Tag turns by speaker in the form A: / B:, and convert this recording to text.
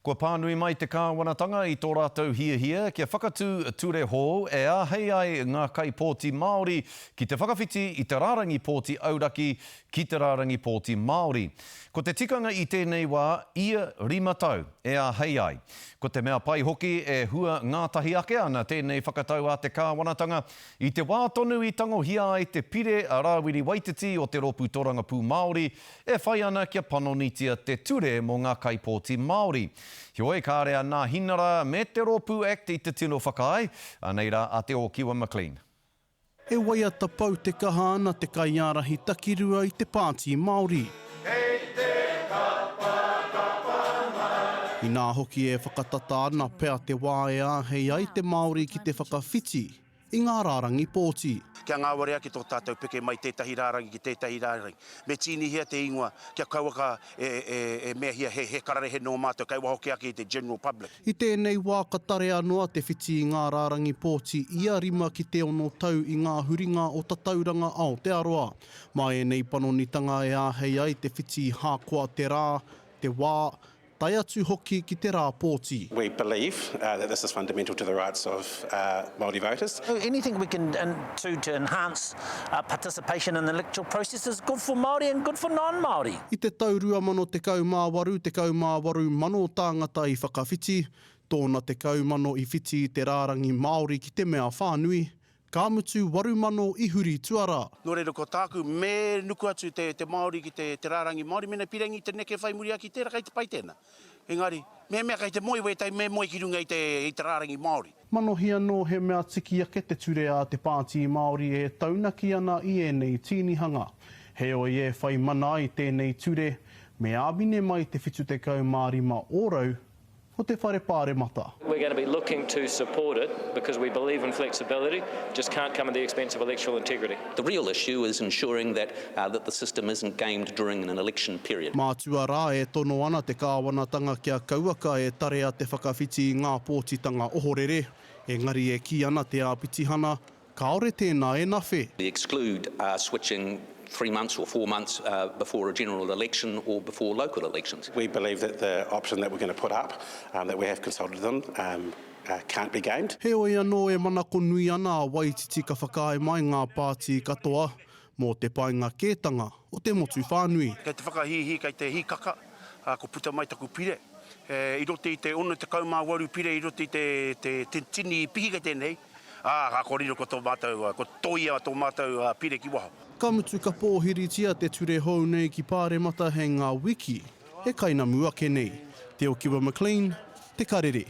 A: Kua pānui mai te kāwanatanga i tō rātou hiahia kia whakatū ture hou e āhei ai ngā kaipōti Māori ki te whakawhiti i te rārangi pōti auraki ki te rārangi pōti Māori. Ko te tikanga i tēnei wā, ia rima tau e āhei ai. Ko te mea pai hoki e hua ngātahi ake ana tēnei whakatau a te kāwanatanga i te wā tonu i tangohia ai te pire a Rāwiri Waititi o te Rōpū Torangapū Māori E whai ana kia panonitia te ture mō ngā kaipōti Māori. Heoi, kāre a Nāhinara me te rōpū act i te tino whakaae, anei rā a Te Ōkiwa McLean.
B: E waiata pau te kaha ana te kaiārahi takirua i te Pāti Māori.
C: Kei te kapakapa mai.
B: Inā hoki e whakatata ana pea te wā e āhei ai te Māori ki te whakawhiti i ngā rārangi pōti.
D: Kia ngāwari ake tō tātou peke mai tētahi rārangi ki tētahi rārangi. Me tīnihia te ingoa kia kauaka e meahia he kararehe nō mātou kei waho kē ake i te general public.
B: I tēnei wā ka tarea noa te whiti i ngā rārangi pōti ia rima ki te ono tau i ngā huringa o Tatauranga Aotearoa. Mā ēnei panonitanga e āhei ai te whiti hākoa te rā, te wā, tae atu hoki ki te rā pōti.
E: We believe that this is fundamental to the rights of Māori voters.
F: Anything we can do to enhance participation in the electoral process is good for Māori and good for non-Māori.
B: I te tau 2018, 18,000 tāngata i whakawhiti, tōna 10,000 i whiti i te rārangi Māori ki te mea whānui, Ka mutu 8,000 i huri tuarā.
D: Nō reira, ko tāku, me nuku atu te, te Māori ki te, te rārangi Māori, mēnā pirangi te neke whai muri ake i tērā, kei te pai tēnā. Engari, mehemea kei te moe wētahi, me moe ki runga i te, i te rārangi Māori.
B: Manohi anō he mea tiki ake te ture a te Pāti Māori e taunaki ana i ēnei tīnihanga. Heoi e whai mana ai tēnei ture, me āmine mai te 75 ōrau o te Whare Pāremata.
G: We're going to be looking to support it because we believe in flexibility, just can't come at the expense of electoral integrity.
H: The real issue is ensuring that that the system isn't gamed during an election period.
B: Mātua rā e tono ana te kāwanatanga kia kauaka e tarea te whakawhiti i ngā pōtitanga ohorere, engari e kī ana te āpitihana Kāore tēnā e nawhe.
H: We exclude switching three months or four months before a general election or before local elections.
E: We believe that the option that we're going to put up, that we have consulted them, can't be gamed.
B: Heoi anō e manako nui ana a Waititi ka whakaae mai ngā pāti katoa mō te painga kētanga o te motu whānui.
D: Kei te whakahīhī, kei te hīkaka, kua puta mai taku pire. I roto i te 68 pire i roto i te tini piki kei tēnei, Ā, ka riro ko tō mātou, ko Toia tō mātou pire ki waho.
B: Ka mutu ka pōhiritia te ture hou nei ki Pāremata hei ngā wiki e kainamu ake nei. Te Okiwa McLean, Te Karere.